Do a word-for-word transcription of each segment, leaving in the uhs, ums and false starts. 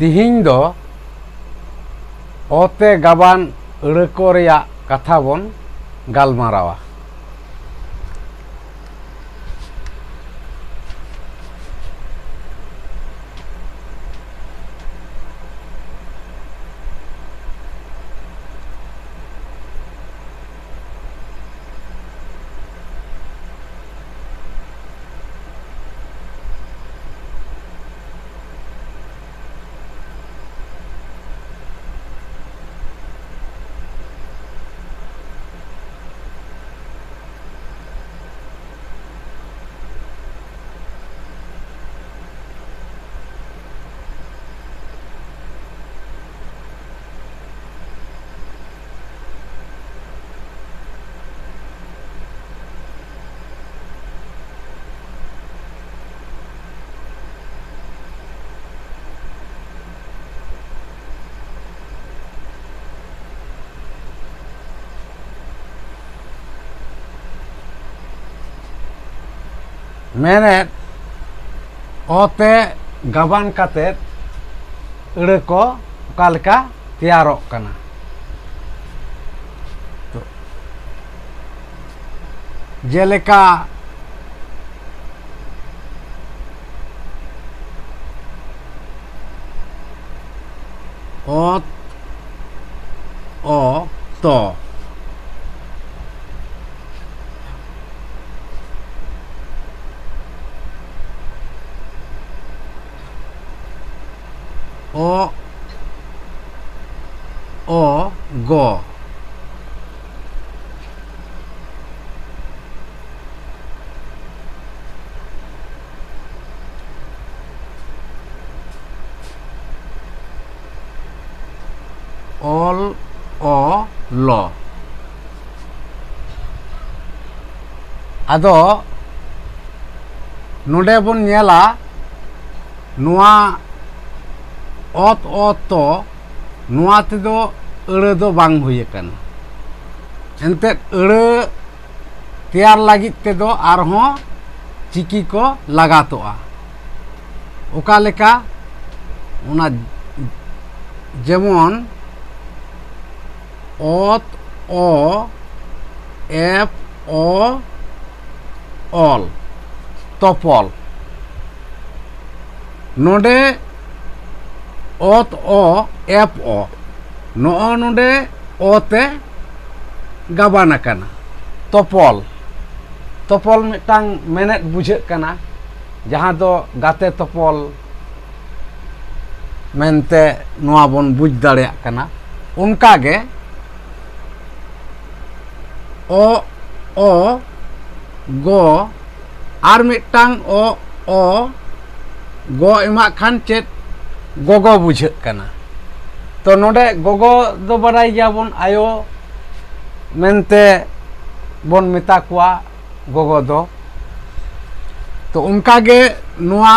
ᱛᱤᱦᱤᱧ ᱫᱚ ᱚ ᱛᱮ ᱜᱟᱵᱟᱱ ᱟᱹᱲᱟᱹ ᱠᱚ ᱨᱮᱭᱟᱜ ᱠᱟᱛᱷᱟ ᱵᱚᱱ ᱜᱟᱞᱢᱟᱨᱟᱣᱟ᱾ ᱢᱮᱱᱮᱫ ᱚ ᱛᱮ ᱜᱟᱵᱟᱱ ᱠᱟᱛᱮᱫ ᱟᱹᱲᱟᱹ ᱠᱚ ᱚᱠᱟ ᱞᱮᱠᱟ ᱛᱮᱭᱟᱨᱚᱜ ᱠᱟᱱᱟ᱾ ᱡᱮᱞᱮᱠᱟ, ᱚᱛ, ᱚ, ᱛᱚ᱾ ᱚ, ᱚ, ᱜᱚ᱾ ᱚᱞ, ᱚ, ᱞᱚ᱾ ᱟᱫᱚ ᱱᱚᱰᱮ ᱵᱚᱱ ᱧᱮᱞᱟ, ᱱᱚᱣᱟ ᱚᱛ, ᱚ, ᱛᱚ, ᱱᱚᱣᱟ ᱛᱮᱫᱚ ᱟᱹᱲᱟᱹ ᱫᱚ ᱵᱟᱝ ᱦᱩᱭ ᱟᱠᱟᱱᱟ᱾ ᱮᱱᱛᱮᱫ ᱟᱹᱲᱟᱹ ᱛᱮᱭᱟᱨ ᱞᱟᱹᱜᱤᱫ ᱛᱮᱫᱚ ᱟᱨᱦᱚᱸ ᱪᱤᱠᱤ ᱠᱚ ᱞᱟᱜᱟᱛᱚᱜᱼᱟ᱾ ᱚᱠᱟ ᱞᱮᱠᱟ? ᱚᱱᱟ ᱡᱮᱢᱚᱱ ᱚᱛ ᱚ ᱮᱯ ᱚ ᱚᱞ, ᱛᱚᱯᱚᱞ᱾ ᱱᱚᱰᱮ ᱚᱛ ᱚ ᱮᱯ ᱚ, ᱱᱚᱜᱼᱚ ᱱᱚᱰᱮ ᱚ ᱛᱮ ᱜᱟᱵᱟᱱ ᱟᱠᱟᱱᱟ, ᱛᱚᱯᱚᱞ᱾ ᱛᱚᱯᱚᱞ ᱢᱤᱫᱴᱟᱝ ᱢᱮᱱᱮᱫ ᱵᱩᱡᱷᱟᱹᱜ ᱠᱟᱱᱟ, ᱡᱟᱦᱟᱸ ᱫᱚ ᱜᱟᱛᱮ ᱛᱚᱯᱚᱞ ᱢᱮᱱᱛᱮ ᱱᱚᱣᱟ ᱵᱚᱱ ᱵᱩᱡᱽ ᱫᱟᱲᱮᱭᱟᱜ ᱠᱟᱱᱟ᱾ ᱚᱱᱠᱟᱜᱮ ᱚ ᱚ ᱜᱚ, ᱟᱨ ᱢᱤᱫᱴᱟᱝ ᱚ ᱚ ᱜᱚ ᱮᱢᱟᱜ ᱠᱷᱟᱱ ᱪᱮᱫ ᱜᱚᱜᱚ ᱵᱩᱡᱷᱟᱹᱜ ᱠᱟᱱᱟ᱾ ᱛᱚ ᱱᱚᱰᱮ ᱜᱚᱜᱚ ᱫᱚ ᱵᱟᱰᱟᱭ ᱜᱮᱭᱟᱵᱚᱱ, ᱟᱭᱳ ᱢᱮᱱᱛᱮ ᱵᱚᱱ ᱢᱮᱛᱟ ᱠᱚᱣᱟ ᱜᱚᱜᱚ ᱫᱚ᱾ ᱛᱚ ᱚᱱᱠᱟᱜᱮ ᱱᱚᱣᱟ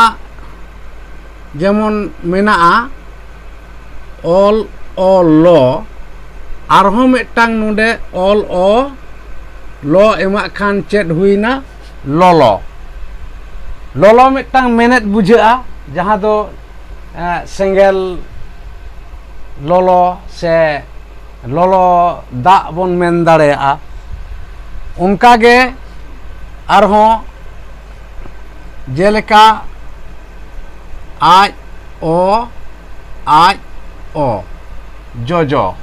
ᱡᱮᱢᱚᱱ ᱢᱮᱱᱟᱜᱼᱟ ᱚᱞ ᱚ ᱞᱚ, ᱟᱨᱦᱚᱸ ᱢᱤᱫᱴᱟᱝ ᱱᱚᱰᱮ ᱚᱞ ᱚ ᱞᱚ ᱮᱢᱟᱜ ᱠᱷᱟᱱ ᱪᱮᱫ ᱦᱩᱭᱱᱟ? ᱞᱚᱞᱚ᱾ ᱞᱚᱞᱚ ᱢᱤᱫᱴᱟᱝ ᱢᱮᱱᱮᱫ ᱵᱩᱡᱷᱟᱹᱜᱼᱟ, ᱡᱟᱦᱟᱸ ᱫᱚ ᱮᱸ, ᱥᱮᱸᱜᱮᱞ ᱞᱚᱞᱚ ᱥᱮ ᱞᱚᱞᱚ ᱫᱟᱜ ᱵᱚᱱ ᱢᱮᱱ ᱫᱟᱲᱮᱭᱟᱜᱼᱟ᱾ ᱚᱱᱠᱟᱜᱮ ᱟᱨᱦᱚᱸ ᱡᱮᱞᱮᱠᱟ ᱟᱡ ᱚ, ᱟᱡ ᱚ, ᱡᱚᱡᱚ᱾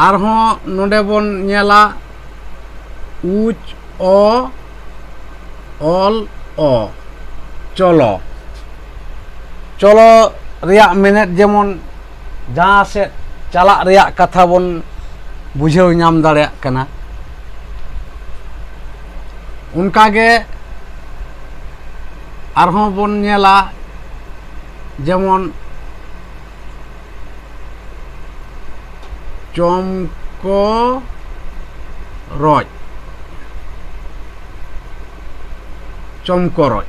ᱟᱨᱦᱚᱸ ᱱᱚᱰᱮ ᱵᱚᱱ ᱧᱮᱞᱟ ᱩᱪ ᱚ ᱚᱞ ᱚ, ᱪᱚᱞᱚ᱾ ᱪᱚᱞᱚ ᱨᱮᱭᱟᱜ ᱢᱮᱱᱮᱫ ᱡᱮᱢᱚᱱ ᱡᱟᱦᱟᱸ ᱥᱮᱫ ᱪᱟᱞᱟᱜ ᱨᱮᱭᱟᱜ ᱠᱟᱛᱷᱟ ᱵᱚᱱ ᱵᱩᱡᱷᱟᱹᱣ ᱧᱟᱢ ᱫᱟᱲᱮᱭᱟᱜ ᱠᱟᱱᱟ᱾ ᱚᱱᱠᱟᱜᱮ ᱟᱨᱦᱚᱸ ᱵᱚᱱ ᱧᱮᱞᱟ, ᱡᱮᱢᱚᱱ ᱪᱚᱢᱠᱚᱨᱚᱡ, ᱪᱚᱢᱠᱚᱨᱚᱡ᱾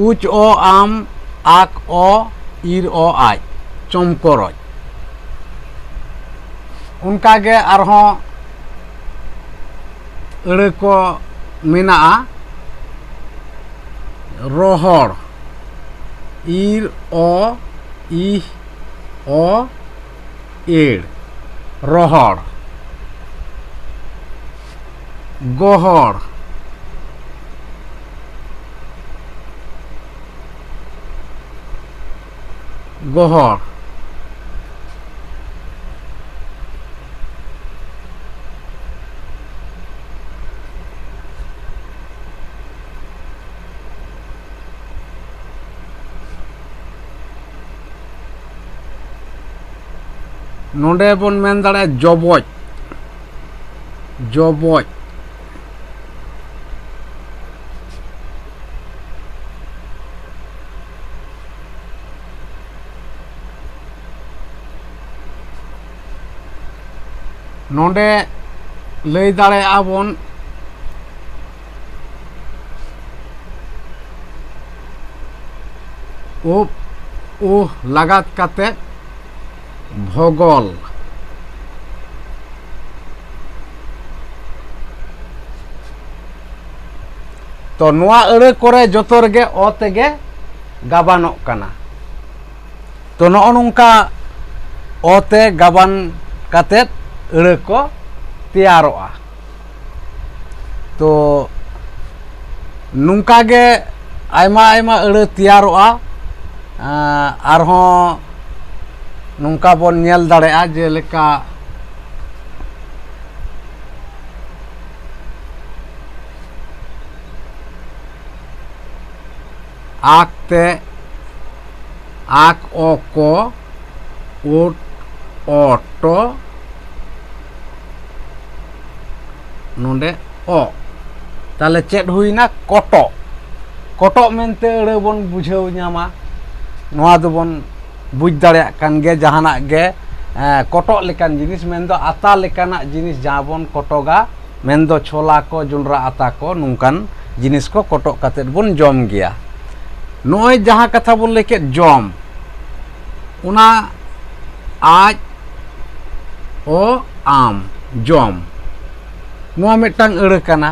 ᱩᱪ ᱚ ᱟᱢ, ᱟᱠ ᱚ, ᱤᱨ ᱚ ᱟᱡ, ᱪᱚᱢᱠᱚᱨᱚᱡ᱾ ᱚᱱᱠᱟᱜᱮ ᱟᱨᱦᱚᱸ ᱟᱹᱲᱟᱹ ᱠᱚ ᱢᱮᱱᱟᱜᱼᱟ, ᱨᱚᱦᱚᱲ, ᱤᱨ, ᱚ, ᱤᱦ, ᱚ, ᱮᱲ, ᱨᱚᱦᱚᱲ, ᱜᱚᱦᱚᱲ, ᱜᱚᱦᱚᱲ᱾ ᱱᱚᱰᱮ ᱵᱚᱱ ᱢᱮᱱ ᱫᱟᱲᱮᱭᱟᱜᱼᱟ ᱡᱚᱵᱚᱡ, ᱡᱚᱵᱚᱡ᱾ ᱱᱚᱰᱮ ᱞᱟᱹᱭ ᱫᱟᱲᱮᱭᱟᱜᱼᱟ ᱵᱚᱱ ᱩᱯ, ᱩᱦ ᱞᱟᱜᱟᱛ ᱠᱟᱛᱮ ᱵᱷᱚᱜᱚᱞ᱾ ᱛᱚ, ᱱᱚᱣᱟ ᱟᱹᱲᱟᱹ ᱠᱚᱨᱮ ᱡᱚᱛᱚ ᱨᱮᱜᱮ ᱚ ᱛᱮᱜᱮ ᱜᱟᱵᱟᱱᱚᱜ ᱠᱟᱱᱟ᱾ ᱛᱚ, ᱱᱚᱜᱼᱚ ᱱᱚᱝᱠᱟ ᱚ ᱛᱮ ᱜᱟᱵᱟᱱ ᱠᱟᱛᱮᱫ ᱟᱹᱲᱟᱹ ᱠᱚ ᱛᱮᱭᱟᱨᱚᱜᱼᱟ᱾ ᱛᱚ, ᱱᱚᱝᱠᱟ ᱜᱮ ᱟᱭᱢᱟ ᱟᱭᱢᱟ ᱟᱹᱲᱟᱹ ᱛᱮᱭᱟᱨᱚᱜᱼᱟ᱾ ᱟᱸ, ᱟᱨᱦᱚᱸ ᱱᱚᱝᱠᱟ ᱵᱚᱱ ᱧᱮᱞ ᱫᱟᱲᱮᱭᱟᱜᱼᱟ, ᱡᱮᱞᱮᱠᱟ ᱟᱠ ᱛᱮ, ᱟᱠ ᱚ ᱠᱚ, ᱳᱴ ᱚ ᱴᱚ, ᱱᱚᱰᱮ ᱚ᱾ ᱛᱟᱦᱞᱮ ᱪᱮᱫ ᱦᱩᱭᱱᱟ? ᱠᱚᱴᱚᱜ᱾ ᱠᱚᱴᱚᱜ ᱢᱮᱱᱛᱮ ᱟᱹᱲᱟᱹ ᱵᱚᱱ ᱵᱩᱡᱷᱟᱹᱣ ᱧᱟᱢᱟ᱾ ᱱᱚᱣᱟ ᱫᱚᱵᱚᱱ ᱵᱩᱡᱽ ᱫᱟᱲᱮᱭᱟᱜ ᱠᱟᱱ ᱜᱮᱭᱟ, ᱡᱟᱦᱟᱱᱟᱜ ᱜᱮ, ᱮᱸ, ᱠᱚᱴᱚᱜ ᱞᱮᱠᱟᱱ ᱡᱤᱱᱤᱥ, ᱢᱮᱱᱫᱚ ᱟᱛᱟ ᱞᱮᱠᱟᱱᱟᱜ ᱡᱤᱱᱤᱥ ᱡᱟᱦᱟᱸ ᱵᱚᱱ ᱠᱚᱴᱚᱜᱟ, ᱢᱮᱱᱫᱚ ᱪᱷᱚᱞᱟ ᱠᱚ, ᱡᱚᱱᱰᱨᱟ ᱟᱛᱟ ᱠᱚ, ᱱᱚᱝᱠᱟᱱ ᱡᱤᱱᱤᱥ ᱠᱚ ᱠᱚᱴᱚᱜ ᱠᱟᱛᱮᱫ ᱵᱚᱱ ᱡᱚᱢ ᱜᱮᱭᱟ᱾ ᱱᱚᱜᱼᱚᱭ ᱡᱟᱦᱟᱸ ᱠᱟᱛᱷᱟ ᱵᱚᱱ ᱞᱟᱹᱭ ᱠᱮᱫ ᱡᱚᱢ, ᱚᱱᱟ ᱟᱡ ᱚ ᱟᱢ, ᱡᱚᱢ᱾ ᱱᱚᱣᱟ ᱢᱤᱫᱴᱟᱝ ᱟᱹᱲᱟᱹ ᱠᱟᱱᱟ᱾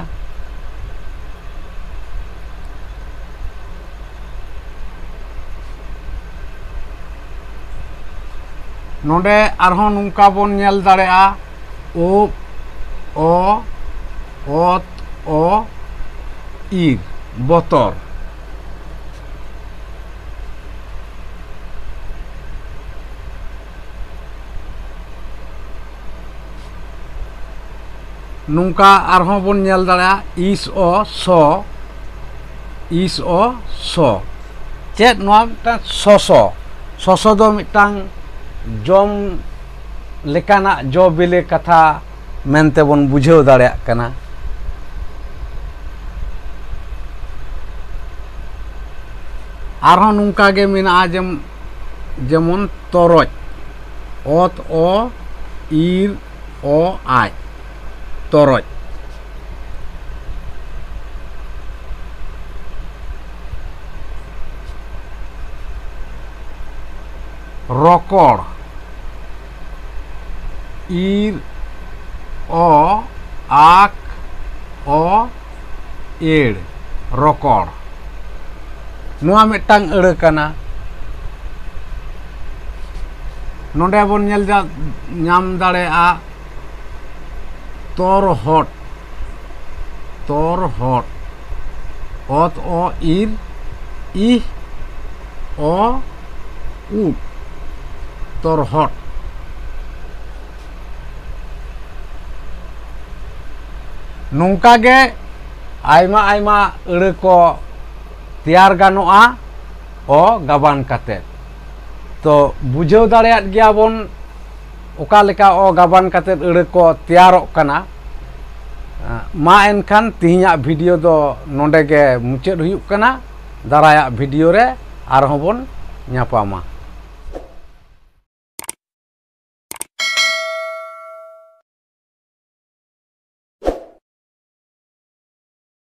ᱱᱚᱰᱮ ᱟᱨᱦᱚᱸ ᱱᱚᱝᱠᱟ ᱵᱚᱱ ᱧᱮᱞ ᱫᱟᱲᱮᱭᱟᱜᱼᱟ, ᱩᱵ, ᱚ, ᱚᱛ, ᱚ, ᱤᱨ, ᱵᱚᱛᱚᱨ᱾ ᱱᱚᱝᱠᱟ ᱟᱨᱦᱚᱸ ᱵᱚᱱ ᱧᱮᱞ ᱫᱟᱲᱮᱭᱟᱜᱼᱟ, ᱤᱥ ᱚ ᱥᱚ, ᱤᱥ ᱚ ᱥᱚ᱾ ᱪᱮᱫ ᱱᱚᱣᱟ ᱢᱤᱫᱴᱟᱝ ᱥᱚᱥᱚ? ᱥᱚᱥᱚ ᱫᱚ ᱢᱤᱫᱴᱟᱝ ᱡᱚᱢ ᱞᱮᱠᱟᱱᱟᱜ ᱡᱚ ᱵᱤᱞᱤ ᱠᱟᱛᱷᱟ ᱢᱮᱱᱛᱮ ᱵᱚᱱ ᱵᱩᱡᱷᱟᱹᱣ ᱫᱟᱲᱮᱭᱟᱜ ᱠᱟᱱᱟ᱾ ᱟᱨᱦᱚᱸ ᱱᱚᱝᱠᱟ ᱜᱮ ᱢᱮᱱᱟᱜᱼᱟ, ᱡᱮᱢ-, ᱡᱮᱢᱚᱱ ᱛᱚᱨᱚᱡ, ᱚᱛ ᱚ ᱤᱨ ᱚ ᱟᱡ, ᱛᱚᱨᱚᱡ᱾ ᱨᱚᱠᱚᱲ, ᱤᱨ ᱚ ᱟᱠ ᱚ ᱮᱲ, ᱨᱚᱠᱚᱲ᱾ ᱱᱚᱣᱟ ᱢᱤᱫᱴᱟᱝ ᱟᱹᱲᱟᱹ ᱠᱟᱱᱟ᱾ ᱱᱚᱰᱮ ᱵᱚᱱ ᱧᱮᱞ ᱡᱟ-, ᱧᱟᱢ ᱫᱟᱲᱮᱭᱟᱜᱼᱟ, ᱛᱚᱨᱦᱚᱫ, ᱛᱚᱨᱦᱚᱫ, ᱚᱛ ᱚ ᱤᱨ ᱤᱦ ᱚ ᱩᱫ, ᱛᱚᱨᱦᱚᱫ᱾ ᱱᱚᱝᱠᱟ ᱜᱮ ᱟᱭᱢᱟ ᱟᱭᱢᱟ ᱟᱹᱲᱟᱹ ᱠᱚ ᱛᱮᱭᱟᱨ ᱜᱟᱱᱚᱜᱼᱟ ᱚ ᱜᱟᱵᱟᱱ ᱠᱟᱛᱮ᱾ ᱛᱚ, ᱵᱩᱡᱷᱟᱹᱣ ᱫᱟᱲᱮᱭᱟᱫ ᱜᱮᱭᱟ ᱵᱚᱱ ᱚᱠᱟ ᱞᱮᱠᱟ ᱚ ᱜᱟᱵᱟᱱ ᱠᱟᱛᱮ ᱟᱹᱲᱟᱹ ᱠᱚ ᱛᱮᱭᱟᱨᱚᱜ ᱠᱟᱱᱟ᱾ ᱢᱟ ᱮᱱᱠᱷᱟᱱ ᱛᱮᱦᱮᱧᱟᱜ ᱵᱷᱤᱰᱤᱭᱳ ᱫᱚ ᱱᱚᱰᱮ ᱜᱮ ᱢᱩᱪᱟᱹᱫ ᱦᱩᱭᱩᱜ ᱠᱟᱱᱟ᱾ ᱫᱟᱨᱟᱭᱟᱜ ᱵᱷᱤᱰᱤᱭᱳ ᱨᱮ ᱟᱨᱦᱚᱸ ᱵᱚᱱ ᱧᱟᱯᱟᱢᱟ᱾